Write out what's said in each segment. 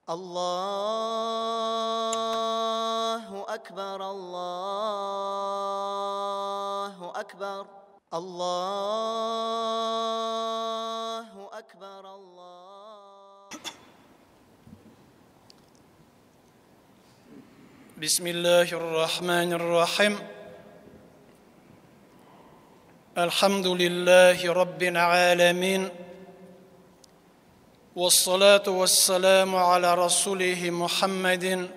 الله أكبر الله أكبر الله أكبر الله. بسم الله الرحمن الرحيم. الحمد لله رب العالمين، والصلاة والسلام على رسوله محمد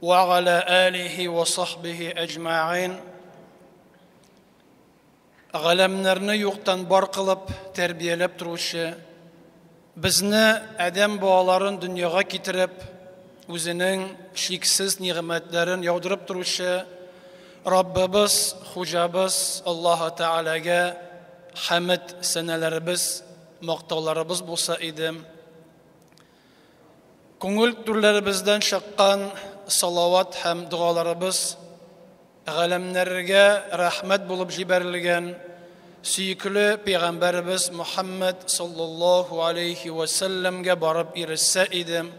وعلى آله وصحبه أجمعين. Галәмнәрне юктан бар кылып, тәрбияләп торучы, безне адәм балаларын дөньяга китереп, үзенең чиксез нигъмәтләрен яудырып торучы Раббыбыз, Хуҗабыз Аллаһ Тәгаләгә хәмд сәнәләребез, мактауларыбыз булса иде. Күңел түрләребездән чыккан салават һәм догаларыбыз галәмнәргә рәхмәт булып җибәрелгән сөекле пәйгамбәребез Мухаммад саллаллаһу алейхи ва сәлләмгә барып ирешсә иде.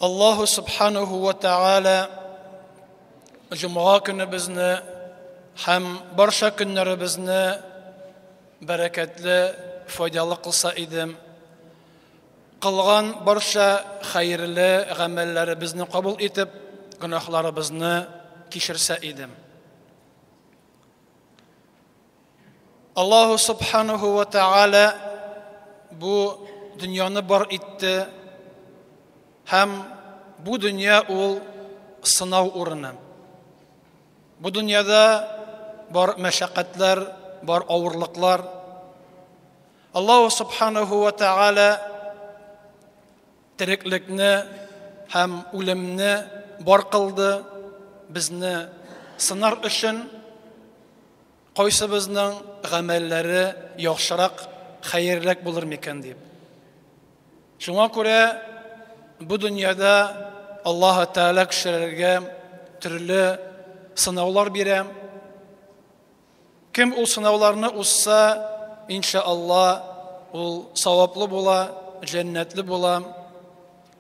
Аллаһу субханаху ва тааля җомга көнебезне һәм барча көннәребезне бәрәкәтле, файдалы кылса иде. Кылган барча хәерле гамәлләребезне кабул итеп, гөнаһларыбызны кичерсә иде. Аллаһу субханаху ва тааля бу дөньяны бар итте һәм бу дөнья ул сынау урыны. Бу дөньяда бар мәшәкатьләр, бар авырлыклар. Аллаһу субханаху ва тааля тереклекне һәм үлемне бар кылды безне сынар өчен, кайсыбызның гамәлләре яхшырак, хәерлерәк булыр микән дип. Шуңа күрә бу дөньяда Аллаһ Тәгалә кешеләргә төрле сынаулар бирә. Кем ул сынауларны узса, иншалла, ул саваплы була, җәннәтле була.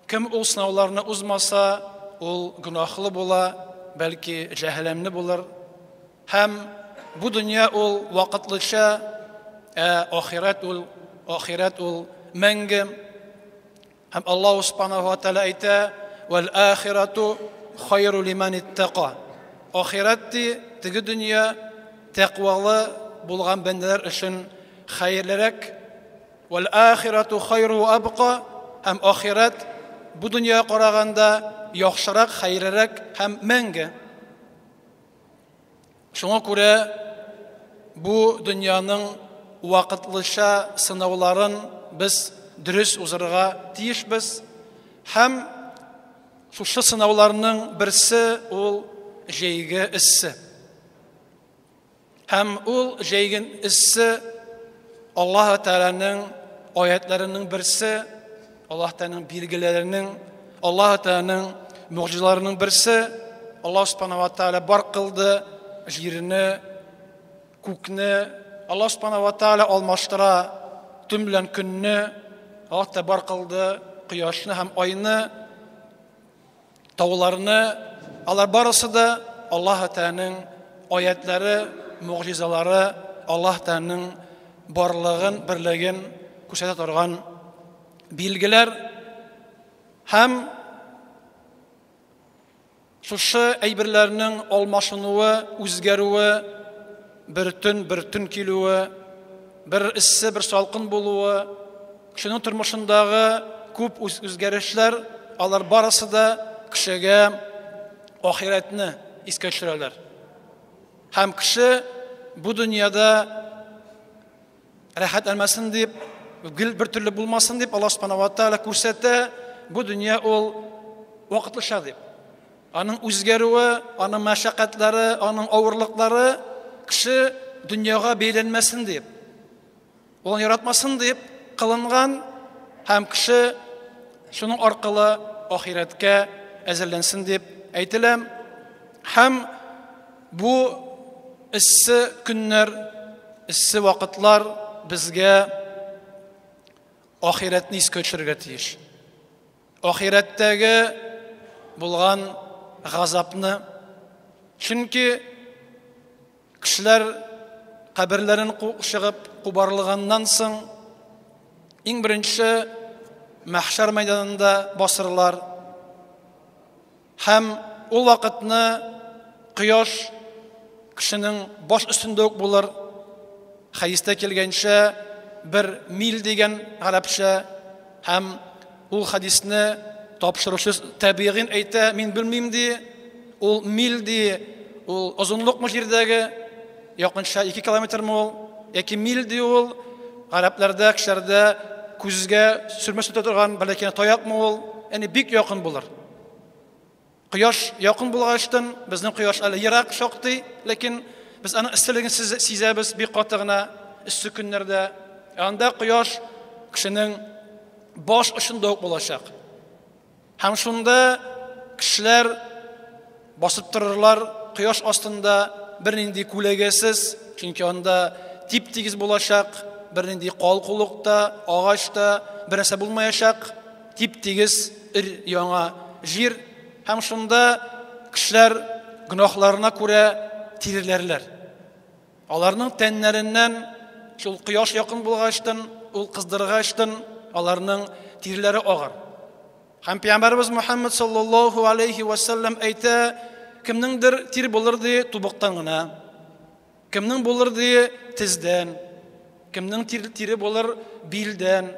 Кем ул сынауларны узмаса, ул гөнаһлы була, бәлки җәһәннәмле булыр. Һәм бу дөнья ул вакытлыча, ә ахирәт ул мәңге. Һәм Аллаһ субханаһу ва тааля әйтә: "Вәл ахирату хайру лиман иттака". Ахирәт ди, теге дөнья тәкъвалы булган бәндәләр өчен хәерлерәк. Вәл ахирату хайру ва абка. Һәм ахирәт бу дөньяга караганда яхшырак, хәерлерәк һәм мәңге. Шуңа күрә бу дөньяның вакытлыча сынауларын без дөрес узырга тиешбез. Һәм шушы сынауларның берсе ул җәйге эссе. Һәм ул җәйге эссе Аллаһ Тәгаләнең аятларының берсе, Аллаһ Тәгаләнең билгеләренең, Аллаһ Тәгаләнең мөгъҗизаларының берсе. Аллаһ субхана ва тааля бар кылды җирне, күкне. Аллаһ субхана ва тааля алмаштыра төн белән көнне. Аллаһ та бар кылды кояшны һәм айны, тауларны. Алар барысы да Аллаһ Тәгаләнең аятлары, мөгъҗизалары, Аллаһ Тәгаләнең барлыгын, берлеген күрсәтә торган билгеләр. Һәм шушы әйберләрнең алмашынуы, үзгәрүе, бер төн, бер төн килүе, бер эссе, бер салкын булуы, кешенең тормышындагы күп үзгәрешләр, алар барысы да кешегә ахирәтне искә төшерәләр. Һәм кеше бу дөньяда рәхәтләнмәсен дип, гел бер төрле булмасын дип, Аллаһ субхана ва тааля күрсәтә, бу дөнья ул вакытлыча дип. Аның үзгәрүе, аның мәшәкатьләре, аның авырлыклары кеше дөньяга бәйләнмәсен дип, ул яратмасын дип кылынган, һәм кеше шуның аркылы ахирәткә әзерләнсен дип әйтелә. Һәм бу эссе көннәр, эссе вакытлар безгә ахирәтне искә төшерергә тиеш. Ахирәттәге булган газапны. Чөнки кешеләр каберләрен чыгып кубарылганнан соң иң беренче мәхшәр мәйданында басырлар. Һәм ул вакытны кояш кешенең баш өстендә үк булыр. Хәдистә килгәнчә, бер миль дигән гарәпчә, һәм ул хәдисне тапшыручы табигин әйтә, мин белмим ди, ул миль ди, ул озынлыкмы җирдәге, якынча 2 километрмы ул, яки миль ди ул, гарәпләрдә, кешеләрдә күзгә сөрмә сөртә торган бәләкәй таякмы ул, ягъни бик якын булыр. Кояш якын булгачтын, безнең кояш әле ерак шактый, ләкин без аның эсселеген сизәбез бик каты гына эссе көннәрдә. Ә анда кояш кешенең баш очында ук булачак. Һәм шунда кешеләр басып торырлар кояш астында бернинди күләгәсез, чөнки анда тип-тигез булачак, бернинди калкулык та, агач та, бер нәрсә булмаячак, тип-тигез өр яңа җир. Һәм шунда кешеләр гөнаһларына күрә тиреләрләр. Аларның тәннәреннән шул кояш якын булгачтын, ул кыздыргачтын, аларның тиреләре агар. Һәм Пәйгамбәребез Мухаммад саллаллаху алейхи ва саллям әйтә, кемнеңдер тир булыр ди тубыктан гына, кемнең булыр ди тездән, кемнең тире булыр билдән,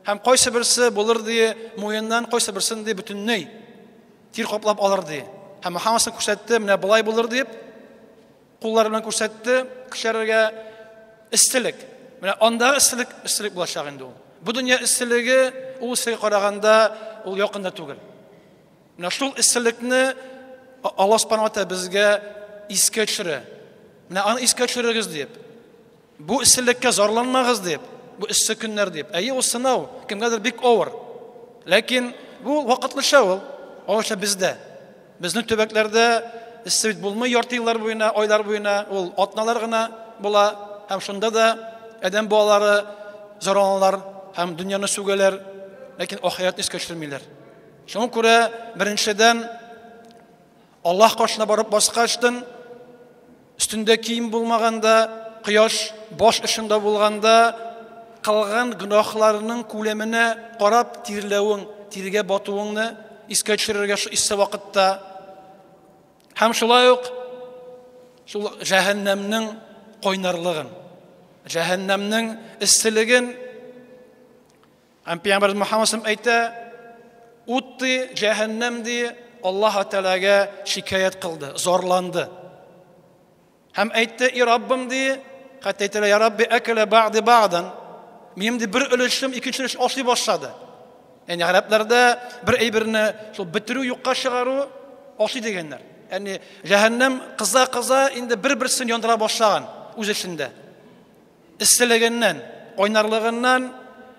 һәм кайсы берсе булыр ди муеннан, кайсы берсен ди бөтенләй тир каплап алыр ди. Һәм Мухаммад күрсәтте, менә болай булыр дип, куллары белән күрсәтте кешеләргә эсселек. Менә андагы эсселек, эсселек булачак инде ул. Бу дөнья эсселеге ул эсселеккә караганда ул якын да түгел. Менә шул эсселекне Аллаһ субхана ва тааля безгә искә төшерә. Менә аны искә төшерегез дип. Бу эсселеккә зарланмагыз дип, бу эссе көннәр дип. Әйе, ул сынау, кемгәдер бик авыр. Ләкин бу вакытлыча ул, алайса бездә. Безнең төбәкләрдә эссе бит булмый ярты еллар буена, айлар буена, ул атналар гына була. Һәм шунда да адәм балалары зарланалар һәм дөньяны сүгәләр, ләкин ахирәтне искә төшермиләр. Шуңа күрә беренчедән Аллаһ каршына барып баскачтын, өстендә кием булмаганда, кояш баш очында булганда, кылган гөнаһларының күләменә карап тирләвең, тиргә батуыңны искә төшерергә шул эссе вакытта. Һәм шулай ук шул җәһәннәмнең кайнарлыгын, җәһәннәмнең эсселеген. Һәм Пәйгамбәребез Мухаммад саллаллаху әйтә, ут ди, җәһәннәм ди, Аллаһ Тәгаләгә шикаять кылды, зарланды. Һәм әйтте, и Раббым ди, хәтта әйтәләр, я Рабби, әкәлә бәгъди бәгъдан. Минем ди бер өлешем икенче өлеш ашый башлады. Ягъни гарәпләрдә бер әйберне шул бетерү, юкка чыгару ашый дигәннәр. Ягъни җәһәннәм кыза-кыза инде бер-берсен яндыра башлаган үз эчендә. Эсселегеннән, кайнарлыгыннан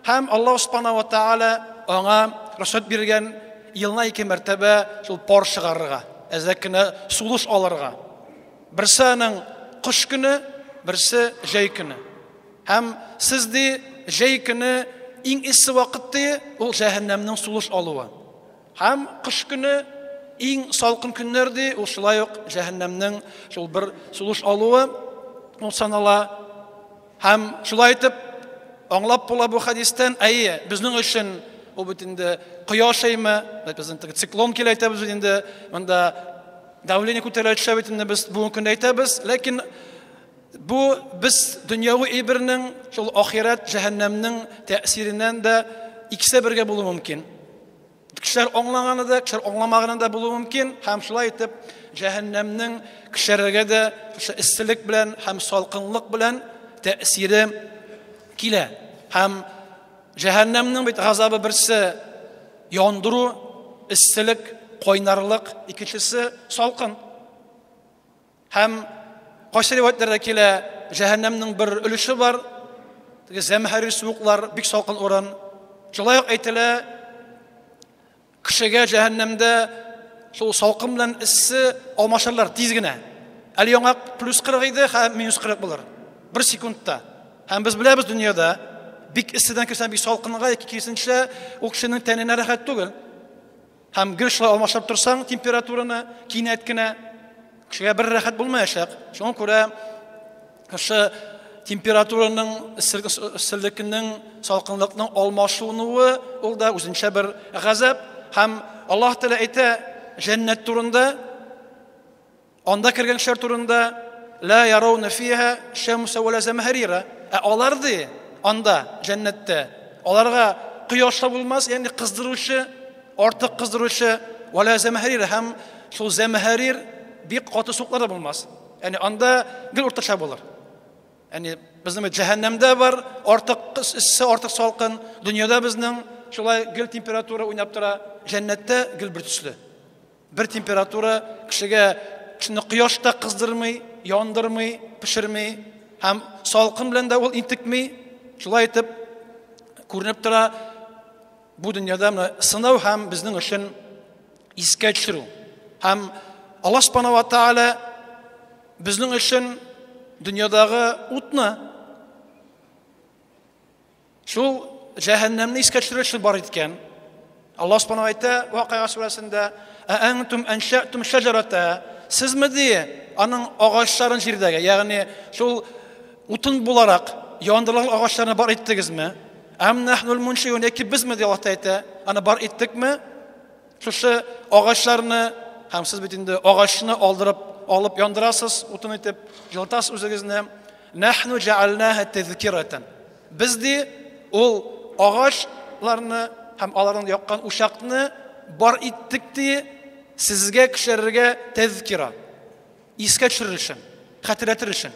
һәм Аллаһ Субхана ва Тааля аңа рөхсәт биргән елына ике мәртәбә шул пар чыгарырга, әзрәк кенә сулыш алырга. Берсе аның кыш көне, берсе җәй көне. Һәм сез ди, җәй көне иң эссе вакыт ди, ул җәһәннәмнең сулыш алуы. Һәм кыш көне иң салкын көннәр ди, ул шулай ук җәһәннәмнең шул бер сулыш алуы ул санала. Һәм шулай итеп аңлап була бу хәдистән, әйе, безнең өчен ул бит инде кояш әйме, безнең теге циклон килә әйтәбез бит инде, монда давление күтәрелә төшә бит инде без бүгенге көндә әйтәбез, ләкин бу без дөньяви әйбернең шул ахирәт җәһәннәмнең тәэсиреннән дә икесе бергә булуы мөмкин. Кешеләр аңлаганы да, кешеләр аңламаганы да булуы мөмкин. Һәм шулай итеп, җәһәннәмнең кешеләргә дә шушы эсселек белән һәм салкынлык белән тәэсире килә. Һәм җәһәннәмнең бит газабы берсе яндыру, эсселек, кайнарлык, икенчесе салкын. Һәм кайсы риваятләрдә килә, җәһәннәмнең бер өлеше бар, теге зәмһәрир суыклар, бик салкын урын. Шулай ук әйтелә, кешегә җәһәннәмдә шул салкын белән эссе алмашырлар тиз генә. Әле яңа плюс 40 иде, һәм минус 40 булыр. Бер секундта. Һәм без беләбез дөньяда бик эсседән керсәң бик салкынга яки киресенчә, ул кешенең тәненә рәхәт түгел. Һәм гел шулай алмаштырып торсаң температураны кинәт кенә кешегә бер рәхәт булмаячак. Шуңа күрә кеше температураның, эсселекнең, салкынлыкның алмашынуы ул да үзенчә бер газап. Һәм Аллаһ Тәгалә әйтә җәннәт турында, анда кергән кешеләр турында ла ярауна фиха шамса ва ла замхарира. Ә алар ди анда җәннәттә аларга кояш та булмас, ягъни кыздыручы, артык кыздыручы, ва ла замхарира, һәм шул замхарир бик каты суыклар да булмас. Ягъни анда гел уртача булыр. Ягъни безнең җәһәннәмдә бар артык эссе, артык салкын, дөньяда безнең шулай гел температура уйнап тора, җәннәттә гел бер төсле. Бер температура кешегә кешене кояш та кыздырмый, яндырмый, пешерми, һәм салкын белән дә ул интекми. Шулай итеп күренеп тора бу дөньяда менә сынау һәм безнең өчен искә төшерү. Һәм Аллаһ субхана ва тааля безнең өчен дөньядагы утны, шул җәһәннәмне искә төшерү өчен бар иткән. Аллаһ субхана әйтә Вакыйга сүрәсендә: "Ә антум аншатум шаҗарата?" Сезме ди аның агачларын җирдәге, ягъни шул утын буларак яндырылган агачларны бар иттегезме? Ам нахнул муншиун, яки безме ди Аллаһ әйтә, аны бар иттекме? Шушы агачларны, һәм сез бит инде агачны алдырып алып яндырасыз, утын итеп җылытасыз үзегезне. Нахну җәгальнаһа тазкиратан. Без ди ул агачларны һәм аларның яккан учакны бар иттек ди сезгә кешеләргә тазкира. Искә төшерер өчен, хәтерләтер өчен.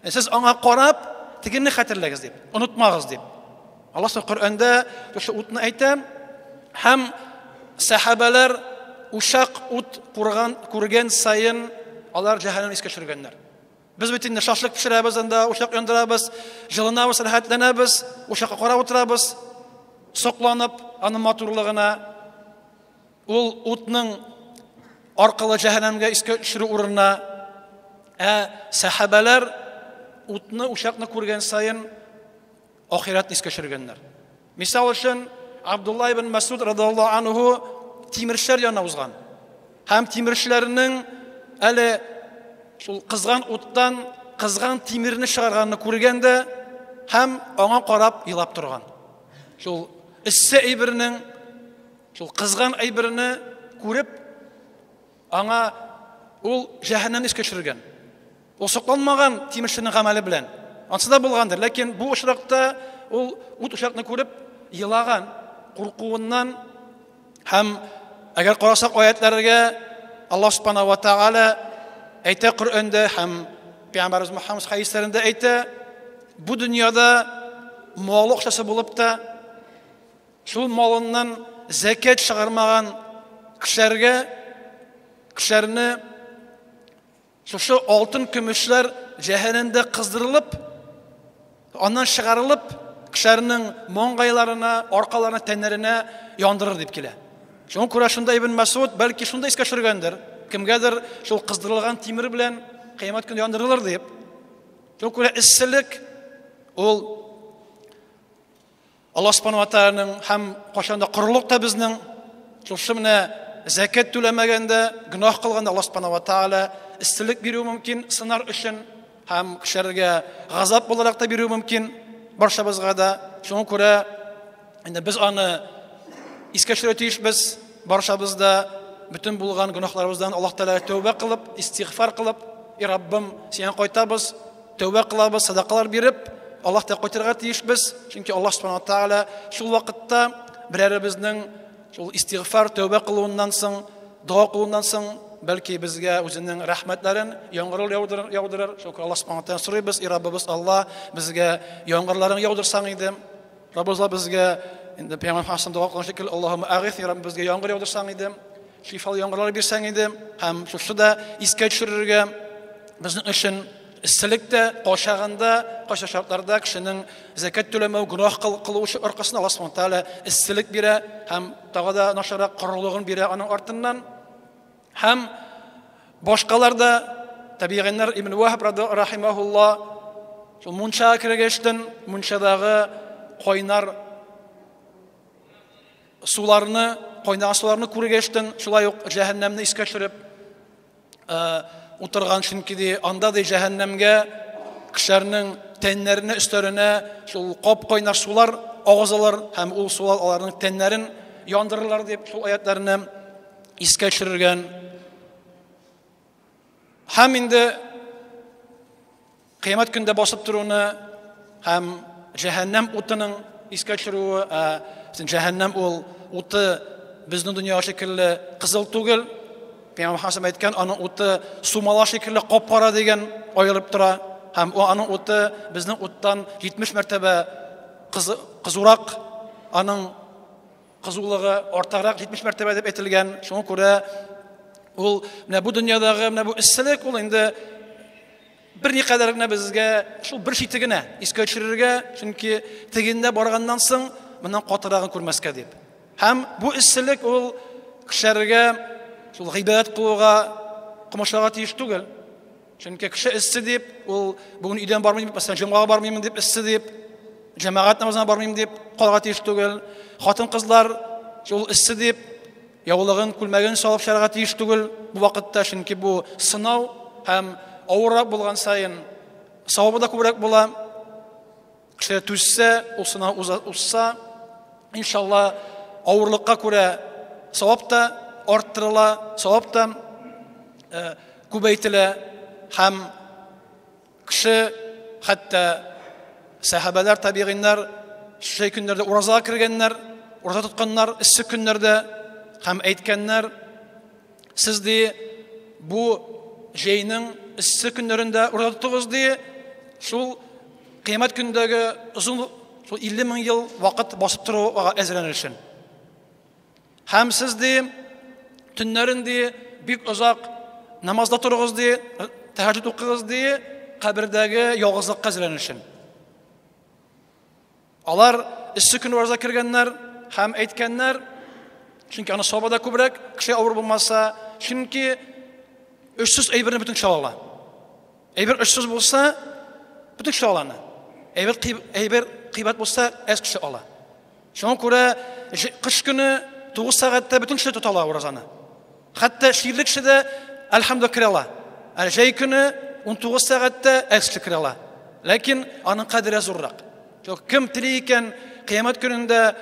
Сез аңа карап, тегене хәтерләгез дип, онытмагыз дип. Аллаһ Коръәндә шушы утны әйтә, һәм сәхабәләр учак ут курган, күргән саен алар җәһәннәм искә төшергәннәр. Без бит инде шашлык пешерәбез анда, учак яндырабыз, җылынабыз, рәхәтләнәбез, учакка карап утырабыз, сокланып аның матурлыгына. Ул утның аркылы җәһәннәмгә искә төшерү урынына, ә сәхабәләр утны, учакны күргән саен ахирәтне искә төшергәннәр. Мисал өчен, Абдулла ибн Масуд радиаллаһу анһу тимерчеләр янына узган. Һәм тимерчеләрнең әле шул кызган уттан кызган тимерне чыгарганны күргән дә һәм аңа карап елап торган. Шул эссе әйбернең, шул кызган әйберне күреп, аңа ул җәһәннәмне искә төшергән. Ул сокланмаган тимерченең гамәле белән. Ансы да булгандыр, ләкин бу очракта ул ут учакны күреп елаган, куркуыннан. Һәм әгәр карасак аятларга, Аллаһ субхана ва тааля әйтә Коръәндә һәм Пәйгамбәребез Мухаммад хәдисләрендә әйтә, бу дөньяда мал акчасы булып та, шул малыннан зәкят чыгармаган кешеләргә, кешеләрне шушы алтын көмешләр җәһәннәмдә кыздырылып, аннан чыгарылып, кешеләрнең маңгайларына, аркаларына, тәннәренә яндырыр дип килә. Шуңа күрә шунда Ибн Масуд бәлки шунда искә төшергәндер, кемгәдер шул кыздырылган тимер белән кыямәт көне яндырылыр дип. Шуңа күрә эсселек ул Аллаһ субхана ва тааляның, һәм кайчанда корылык та безнең шушы менә зәкят түләмәгәндә, гөнаһ кылганда Аллаһ субхана ва тааля эсселек бирүе мөмкин сынар өчен һәм кешеләргә газап буларак та бирүе мөмкин барчабызга да. Шуңа күрә инде без аны искә төшерергә тиешбез. Барчабыз да бөтен булган гөнаһларыбыздан Аллаһ Тәгаләгә тәүбә кылып, истигъфар кылып, И Раббым, сиңа кайтабыз, тәүбә кылабыз, садакалар биреп, Аллаһ Тәгаләгә кайтырга тиешбез. Чөнки Аллаһ субхана тааля шул вакытта берәребезнең шул истигъфар, тәүбә кылуыннан соң, дога кылуыннан соң, бәлки безгә үзенең рәхмәтләрен, яңгырлар яудырыр, яудырыр. Шул Аллаһ субхана тааля сорыйбыз, и Раббыбыз Аллаһ, безгә яңгырларын яудырсаң иде. Раббыбыз Аллаһ безгә инде Пәйгамбәр Мөхәммәд дога кылган шикелле, Аллаһумма агис, и Раббым, безгә яңгыр яудырсаң иде, шифалы яңгырлар бирсәң иде. Һәм шушы да искә төшерергә безнең өчен эсселек тә кайчагында, кайсы шартларда кешенең зәкят түләмәү, гөнаһ кылу аркасында Аллаһ субхана тааля эсселек бирә һәм тагы да начаррак корылыгын бирә аның артыннан. Һәм башкалар да табигыйннар Ибн Вахб рахимахулла шул мунчага кергәчтен мунчадагы кайнар суларны, кайнаган суларны күргәчтен шулай ук җәһәннәмне искә төшереп утырган, чөнки ди анда ди җәһәннәмгә кешеләрнең тәннәренә, өсләренә шул кап-кайнар сулар агызылыр һәм ул сулар аларның тәннәрен яндырырлар дип шул аятларны искә төшерергән. Һәм инде кыямәт көндә басып торуны һәм җәһәннәм утының искә төшерүе, җәһәннәм ул уты безнең дөнья шикелле кызыл түгел. Пәйгамбәр Мөхәммәд әйткән, аның уты сумала шикелле кап-кара дигән аерылып тора. Һәм аның уты безнең уттан 70 мәртәбә кызурак, аның кызулыгы артыграк 70 мәртәбә дип әйтелгән. Шуңа күрә ул менә бу дөньядагы менә бу эсселек ул инде бер никадәр генә безгә шул бер чите генә искә төшерергә, чөнки тегендә барганнан соң моннан катырагын күрмәскә дип. Һәм бу эсселек ул кешеләргә шул гыйбадәт кылуга комачауларга тиеш түгел. Чөнки кеше эссе дип, ул бүген өйдән бармыйм, мәсәлән, җомгага бармыйм дип эссе дип, җәмәгать намазына бармыйм дип калырга тиеш түгел. Хатын-кызлар шул эссе дип яулыгын, күлмәген салып чыгарга тиеш түгел бу вакытта, чөнки бу сынау һәм авыррак булган саен савабы да күбрәк була. Кеше түзсә, ул сынау узса, иншалла, авырлыкка күрә савап та арттырыла, савап та күбәйтелә һәм кеше хәтта сәхабәләр, табигыйннар шул көннәрдә уразага кергәннәр, ураза тотканнар эссе көннәрдә һәм әйткәннәр, сез ди бу җәйнең эссе көннәрендә ураза тотыгыз ди, шул кыямәт көнендәге озын шул 50 мең ел вакыт басып торуга әзерләнер өчен. Һәм сез ди төннәрен ди бик озак намазда торыгыз ди, тәһәҗҗүд укыгыз ди, кабердәге ялгызлыкка әзерләнер өчен. Алар эссе көн ураза кергәннәр һәм әйткәннәр, чөнки аны савабы да күбрәк, кеше авыр булмаса, чөнки очсыз әйберне бөтен кеше ала. Әйбер очсыз булса, бөтен кеше ала аны. Әйбер кыйбат булса, әз кеше ала. Шуңа күрә кыш көне 9 сәгатьтә бөтен кеше тота ала уразаны. Хәтта чирле кеше дә әлхәмдүлилләһ керә ала. Ә җәй көне 19 сәгатьтә әз кеше керә ала. Ләкин аның кадере зуррак. Кем тели икән кыямәт көнендә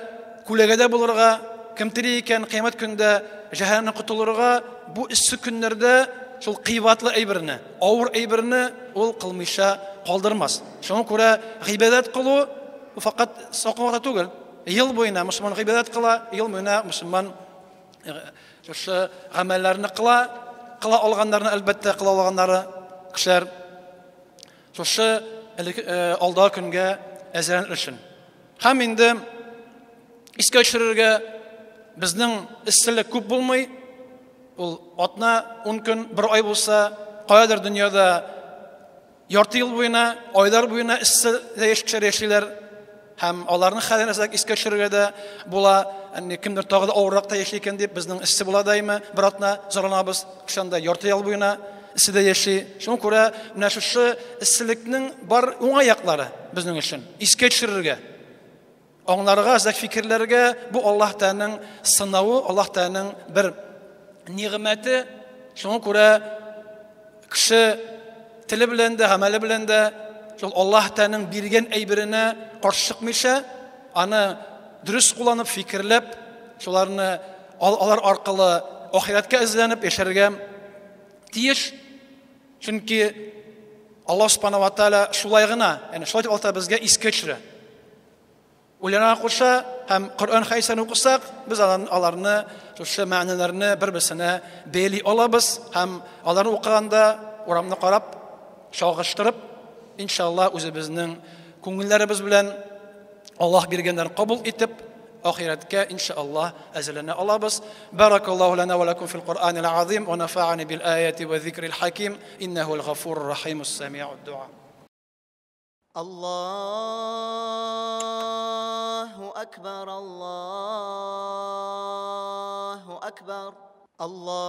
күләгәдә булырга, кем тели икән кыямәт көнендә җәһәннәмнән котылырга, бу эссе көннәрдә шул кыйбатлы әйберне, авыр әйберне ул кылмыйча калдырмас. Шуңа күрә гыйбадәт кылу фақат салкын вакытта түгел. Ел буена мөселман гыйбадәт кыла, ел буена мөселман шушы гамәлләрне кыла, кыла алганнарны әлбәттә кыла алганнары кешеләр шушы алдагы көнгә әзерләнер өчен. Һәм инде искә төшерергә безнең эсселек күп булмый. Ул атна, 10 көн, бер ай булса, каядыр дөньяда ярты ел буена, айлар буена эсседә яшәүчеләр яшиләр. Һәм аларның хәлен әзрәк искә төшерергә дә була. Әни кемдер тагы да авыррак та яши икән дип, безнең эссе була даймы, бер атна зарланабыз, кеше анда ярты ел буена эсседә яши. Шуңа күрә менә шушы эсселекнең бар уңай яклары безнең өчен искә төшерергә, аңларга, әзрәк фикерләргә, бу Аллаһ Тәгаләнең сынавы, Аллаһ Тәгаләнең бер нигъмәте. Шуңа күрә кеше теле белән дә, гамәле белән дә шул Аллаһ Тәгаләнең биргән әйберенә каршы чыкмыйча, аны дөрес кулланып, фикерләп, шуларны алар аркылы ахирәткә эзләнеп яшәргә тиеш. Чөнки Аллаһ Субхану ва Тааля шулай гына, ягъни шулай дип Аллаһ безгә искә төшерә. Уйланырга куша һәм Коръән хәдисләрен укысак, без аларны, шушы мәгънәләрне бер-берсенә бәйли алабыз һәм аларны укыганда урамны карап, чагыштырып, иншалла үзебезнең күңелләребез белән Аллаһ биргәннәрен кабул итеп, ахирәткә иншалла әзерләнә алабыз. Баракаллаһу лана ва лакум фил Куръанил азим ва нафа'ани бил аяти ва зикрил хаким иннаху аль-гафурur рахимус сами'уд дуа. Аллаһу акбар, Аллаһу акбар, Аллаһу